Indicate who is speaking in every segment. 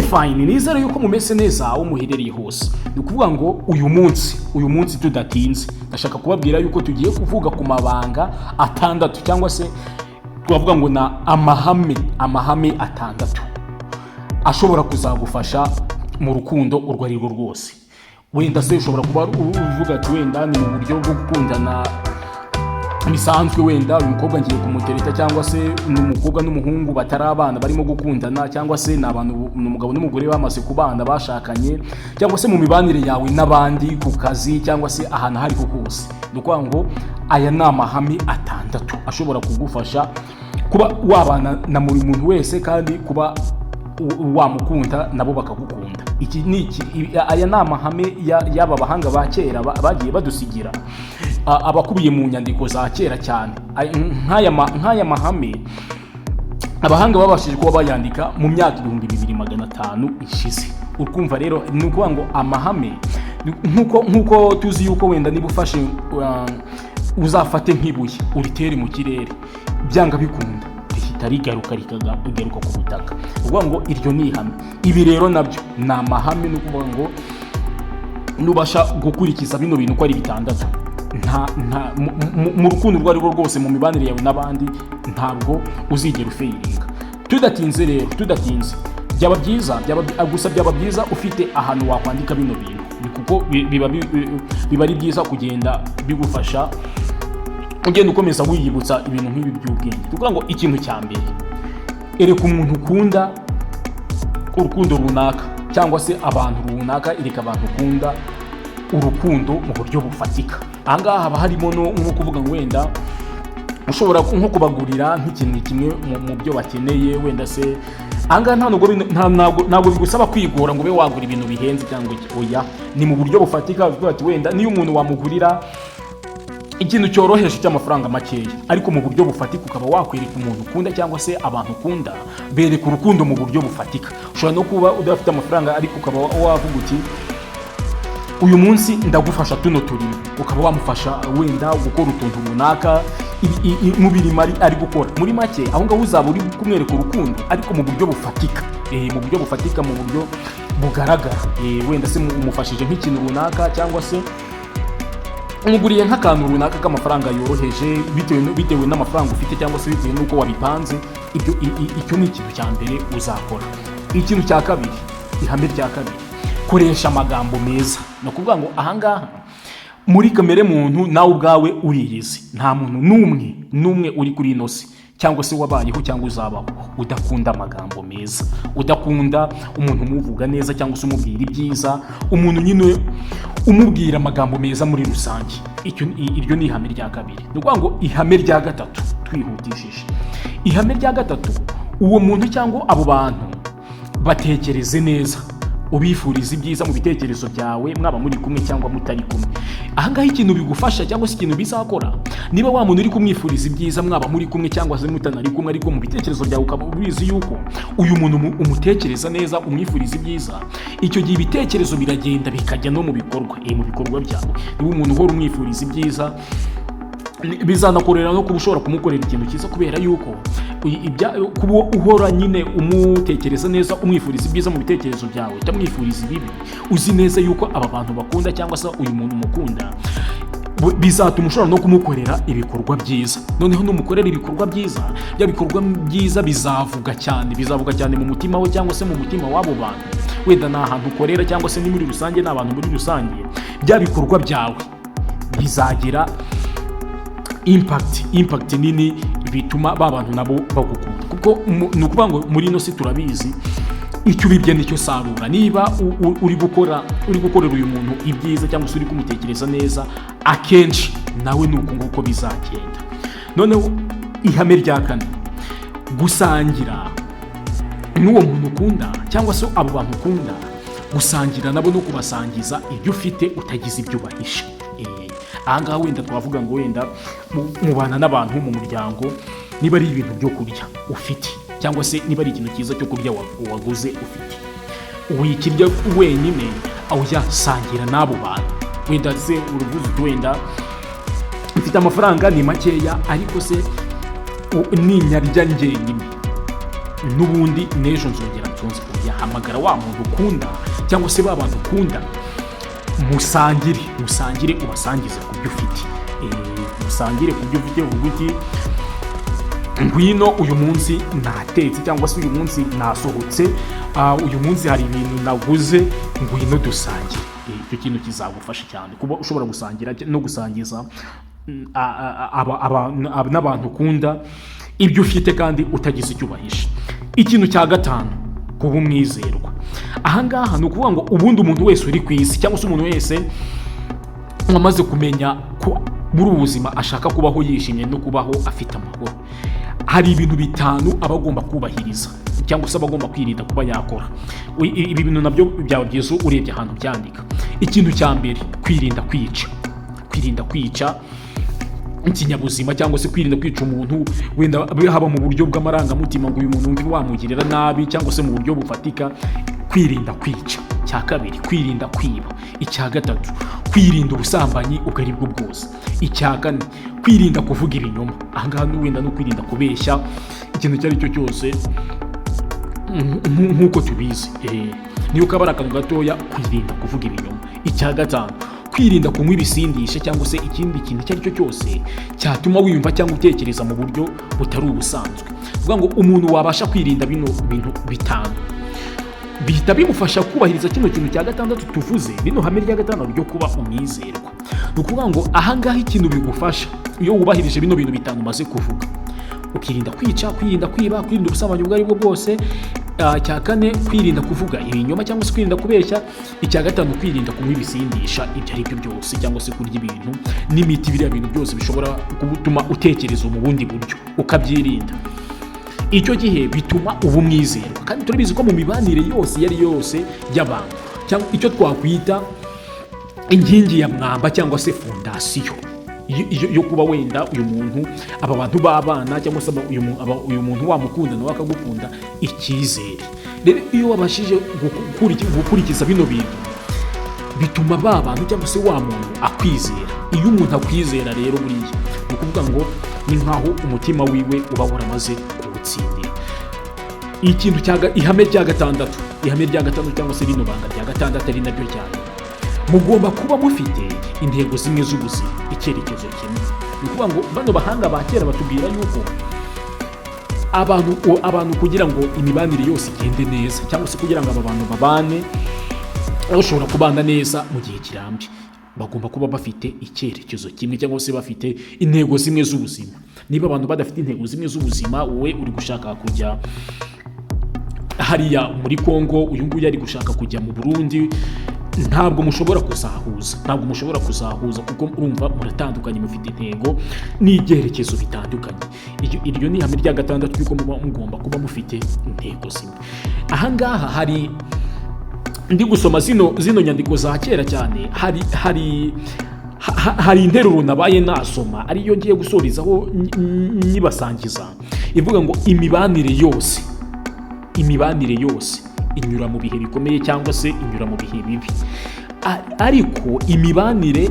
Speaker 1: Okay, fine, nizere yuko mumeze neza aho muherereye hose. Ni ukuvuga ngo uyu munsi tudatinze, ndashaka kubabwira yuko tugiye kuvuga ku mabanga atandatu, cyangwa se twavuga ngo na amahame atandatu ashobora kuzagufasha mu rukundo urwo ari rwo rwose. Wenda se ushobora kuba uvuga ati wenda ni mu buryo bwo gukundana bisanzwe, wenda uyu mukobwa ngiye kumutereta, cyangwa se ni umukobwa n'umuhungu batari abana barimo gukundana, cyangwa se ni abantu, ni umugabo n'umugore bamaze kubana, bashakanye, cyangwa se mu mibanire yawe n'abandi ku kazi, cyangwa se ahantu aho ariho hose. Ni ukuvuga ngo aya ni amahame atandatu ashobora kugufasha kuba wabana na buri muntu wese, kandi kuba wamukunda nabo bakagukunda. Iki ni iki? Aya ni amahame y'aba bahanga ba kera bagiye badusigira, abakubiye mu nyandiko za kera cyane. Nk'aya mahame abahanga babashije kuba bayandika mu myaka 2500 ishize. Ukumva rero, ni ukuvuga ngo amahame nk'uko tuzi yuko wenda niba ufashe, uzafate nk'ibuye uritere mu kirere, byanga bikunda rihita rigaruka, rikagaruka ku butaka. Ni ukuvuga ngo iryo ni ihame. Ibi rero nabyo ni amahame. Ni ukuvuga ngo nubasha gukurikiza bino bintu uko ari bitandatu, nta nta mu rukundo urwo ari rwo rwose, mu mibanire yawe n'abandi, ntabwo uzigera ufailinga. Tudatinze rero, tudatinze, byaba byiza, gusa byaba byiza ufite ahantu wakwandika bino bintu. Ni kuko biba ari byiza kugenda bigufasha ugenda ukomeza wiyibutsa ibintu nk'ibi by'ubwenge. Tuvuga ngo ikintu cya mbere, ereka umuntu ukunda urukundo runaka, cyangwa se abantu runaka, ereka abantu ukunda urukundo mu buryo bufatika. Ahangaha haba harimo no nko kuvuga ngo wenda ushobora nko kubagurira nk'ikintu kimwe mu byo bakeneye. Wenda se ahangaha nta nubwo ntabwo bigusaba kwigora ngo ube wagura ibintu bihenze cyangwa iki. Oya, ni mu buryo bufatika. Uvuga ati wenda niyo umuntu wamugurira ikintu cyoroheje cy'amafaranga makeya, ariko mu buryo bufatika, ukaba wakwereka umuntu ukunda cyangwa se abantu ukunda, bereka urukundo mu buryo bufatika. Ushobora no kuba udafite amafaranga, ariko ukaba wavuga uti uyu munsi ndagufasha tuno turimo, ukaba wamufasha wenda gukora utuntu runaka mu birimo ari gukora. Muri make, aho ngaho uzaba uri kumwereka urukundo, ariko mu buryo bufatika, mu buryo bufatika, mu buryo bugaragara. Wenda se umufashije nk'ikintu runaka, cyangwa se umuguriye nk'akantu runaka k'amafaranga yoroheje, bitewe n'amafaranga ufite, cyangwa se bitewe n'uko wabipanze. Ibyo icyo ni ikintu cya mbere uzakora. Ikintu cya kabiri, ihame rya kabiri, koresha amagambo meza. Ni ukuvuga ngo ahangaha muri kamere muntu, nawe ubwawe uriyizi, nta muntu n'umwe n'umwe uri kuri ino si, cyangwa se wabayeho cyangwa uzabaho, udakunda amagambo meza, udakunda umuntu umuvuga neza cyangwa se umubwira ibyiza, umuntu nyine umubwira amagambo meza muri rusange. Iryo ni ihame rya kabiri. Ni ukuvuga ngo ihame rya gatatu, twihutishije, ihame rya gatatu, uwo muntu cyangwa abo bantu batekereze neza, ubifuriza ibyiza mu bitekerezo byawe, mwaba muri kumwe cyangwa mutari kumwe. Ahangaha ikintu bigufasha cyangwa se ikintu bizakora, niba wa muntu uri kumwifuriza ibyiza, mwaba muri kumwe cyangwa se mutanari kumwe, ariko mu bitekerezo byawe ukaba ubizi yuko uyu muntu umutekereza neza, umwifuriza ibyiza, icyo gihe ibitekerezo biragenda bikajya no mu bikorwa, mu bikorwa byawe. Niba umuntu uhora umwifuriza ibyiza, bizanakorera no kuba ushobora kumukorera ikintu cyiza, kubera yuko kuba uhora nyine umutekereza neza, umwifuriza ibyiza mu bitekerezo byawe, utamwifuriza ibibi, uzi neza yuko aba bantu bakunda cyangwa se uyu muntu umukunda, bizatuma ushobora no kumukorera ibikorwa byiza. Noneho numukorera ibikorwa byiza, bya bikorwa byiza bizavuga cyane, bizavuga cyane mu mutima we cyangwa se mu mutima w'abo bantu. Wenda ni ahantu ukorera, cyangwa se ni muri rusange, ni abantu muri rusange, bya bikorwa byawe bizagira impact nini, bituma ba bantu nabo bagukunda. Kuko ni ukuvuga ngo muri ino si turabizi, icyo ubibye nicyo sarura. Niba uri gukorera uyu muntu ibyiza cyangwa se uri kumutekereza neza akenshi, nawe ni uku nguko bizagenda. Noneho ihame rya kane, gusangira n'uwo muntu ukunda cyangwa se abo bantu ukunda, gusangira nabo no kubasangiza ibyo ufite utagize ibyo ubahisha. Ahangaha wenda twavuga ngo wenda mubana n'abantu mu muryango, niba ari ibintu byo kurya ufite, cyangwa se niba ari ikintu cyiza cyo kurya waguze ufite, wikirya wenyine, oya, sangira n'abo bantu. Wenda se uruvuze uti wenda mfite amafaranga ni makeya, ariko se ninyarya njyenyine n'ubundi n'ejo nzongera nsonze? Oya. Hamagara wa muntu ukunda cyangwa se ba bantu ukunda, musangire, musangire, ubasangize ku byo ufite. Musangire ku byo ufite, uvuga uti: "Ngwino, uyu munsi natetse," cyangwa se "uyu munsi nasohotse, uyu munsi hari ibintu naguze, ngwino dusangire." Icyo kintu kizagufasha cyane kuba ushobora gusangira no gusangiza n'abantu ukunda ibyo ufite kandi utagize icyo ubahisha. Ikintu cya gatanu, kuba umwizerwa. Ahangaha ni ukuvuga ngo ubundi umuntu wese uri ku isi, cyangwa se umuntu wese wamaze kumenya ko muri ubu buzima ashaka kubaho yishimye no kubaho afite amahoro, hari ibintu bitanu aba agomba kubahiriza cyangwa se aba agomba kwirinda kuba yakora. Ibi bintu nabyo byaba byiza urebye ahantu byandika. Ikintu cya mbere, kwirinda kwica. Kwirinda kwica ikinyabuzima cyangwa se kwirinda kwica umuntu, wenda haba mu buryo bw'amarangamutima, ngo uyu muntu wumve wamugirira nabi, cyangwa se mu buryo bufatika, kwirinda kwica. Icya kabiri, kwirinda kwiba. Icya gatatu, kwirinda ubusambanyi ubwo ari bwo bwose. Icya kane, kwirinda kuvuga ibinyoma. Ahangaha wenda no kwirinda kubeshya ikintu icyo ari cyo cyose nk'uko tubizi. Niyo kaba ari akantu gatoya, kwirinda kuvuga ibinyoma. Icya gatanu, kwirinda kunywa ibisindisha cyangwa se ikindi kintu icyo ari cyo cyose cyatuma wiyumva cyangwa utekereza mu buryo butari ubusanzwe. Kuvuga ngo umuntu wabasha kwirinda bino bintu bitanu bihita bimufasha kubahiriza kino kintu cya gatandatu tuvuze, rino hame rya gatandatu ryo kuba umwizerwa. Ni ukuvuga ngo ahangaha ikintu bigufasha iyo wubahirije bino bintu bitanu umaze kuvuga, ukirinda kwica, kwirinda kwiba, kwirinda ubusambanyi ubwo ari bwo bwose, icya kane, kwirinda kuvuga ibinyoma cyangwa se kwirinda kubeshya, icya gatanu, kwirinda kunywa ibisindisha ibyo ari byo byose cyangwa se kurya ibintu n'imiti, biriya bintu byose bishobora gutuma utekereza mu bundi buryo, ukabyirinda, icyo gihe bituma uba umwizerwa. Kandi turabizi ko mu mibanire yose iyo ari yo yose y'abantu, cyangwa icyo twakwita inkingi ya mwamba cyangwa se fondasiyo yo kuba wenda uyu muntu, aba bantu b'abana, cyangwa se uyu muntu wamukunda nawe akagukunda, icyizere. Rero iyo wabashije gukurikiza bino bintu, bituma ba bantu cyangwa se wa muntu akwizera. Iyo umuntu akwizera rero, buriya ni ukuvuga ngo ni nkaho umutima wiwe uba waramaze kuwutsindira. Ikintu cya ihame rya gatandatu, ihame rya gatandatu cyangwa se rino banga rya gatandatu ari naryo rya nyuma, mugomba kuba mufite intego zimwe z'ubuzima, icyerekezo kimwe. Ni ukuvuga ngo bano bahanga ba kera batubwira yuko abantu kugira ngo imibanire yose igende neza, cyangwa se kugira ngo aba bantu babane, bashobora kubana neza mu gihe kirambye, bagomba kuba bafite icyerekezo kimwe cyangwa se bafite intego zimwe z'ubuzima. Niba abantu badafite intego zimwe z'ubuzima, wowe uri gushaka kujya hariya muri Kongo, uyu nguyu ari gushaka kujya mu Burundi, ntabwo mushobora kuzahuza, ntabwo mushobora kuzahuza, kuko urumva muratandukanye, mufite intego n'ibyerekezo bitandukanye. Iryo ni ihame rya gatandatu, yuko muba mugomba kuba mufite intego zimwe. Ahangaha hari ndi gusoma zino nyandiko za kera cyane, hari interuro nabaye nasoma, ariyo ngiye gusorezaho nyibasangiza, ivuga ngo imibanire yose inyura mu bihe bikomeye cyangwa se inyura mu bihe bibi. Ariko imibanire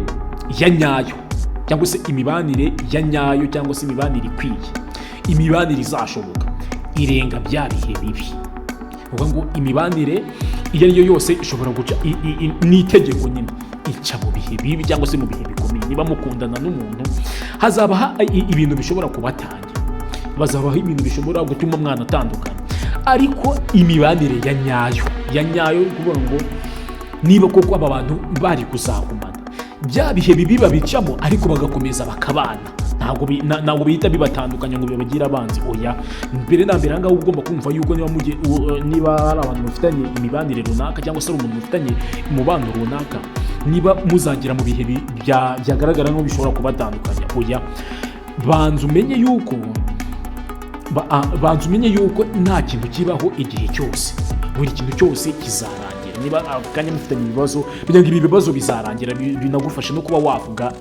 Speaker 1: ya nyayo cyangwa se imibanire ya nyayo cyangwa se imibanire ikwiye, imibanire izashoboka, irenga bya bihe bibi. Uvuga ngo imibanire iyo ari yo yose ishobora guca n'itegeko nyine, ica mu bihe bibi cyangwa se mu bihe bikomeye. Niba mukundana n'umuntu, hazabaho ibintu bishobora kubatanya, bazabaho ibintu bishobora gutuma umwana atandukana, ariko imibanire ya nyayo, ya nyayo, ni ukuvuga ngo niba koko aba bantu bari kuzagumana, bya bihe bibi babicamo ariko bagakomeza bakabana, ntabwo bihita bibatandukanya ngo bibagire abanzi, oya. Mbere na mbere ahangaha uba ugomba kumva yuko niba hari abantu bafitanye imibanire runaka, cyangwa se ari umuntu mufitanye umubano runaka, niba muzagera mu bihe byagaragara nk'aho bishobora kubatandukanya, oya, banza umenye yuko nta kintu kibaho igihe cyose, buri kintu cyose kizarangira. Niba akanya mufitanye ibibazo, kugira ngo ibi bibazo bizarangira, binagufashe no kuba wavuga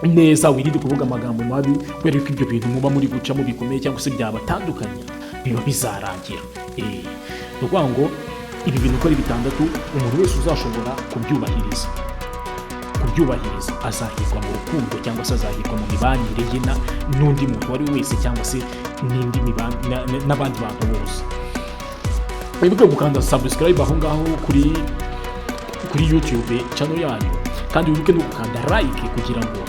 Speaker 1: neza, wirinde kuvuga amagambo mabi, kubera ko ibyo bintu muba muri gucamo bikomeye cyangwa se byabatandukanya biba bizarangira. Ni ukuvuga ngo ibi bintu uko ari bitandatu, umuntu wese uzashobora kubyubahiriza azahirwa mu rukundo cyangwa se azahirwa mu mibanire ye n'undi muntu uwo ari we wese, cyangwa se n'indi n'abandi bantu bose. Wibuke gukanda subscribe aho ngaho kuri YouTube channel yanyu, kandi wibuke no gukanda like kugira ngo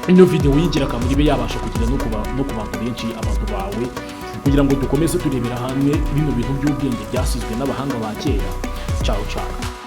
Speaker 1: ino video y'ingirakamaro ibe yabasha kugera no ku bantu benshi, abantu bawe, kugira ngo dukomeze turebera hamwe bino bintu by'ubwenge byasizwe n'abahanga ba kera. Ciao ciao.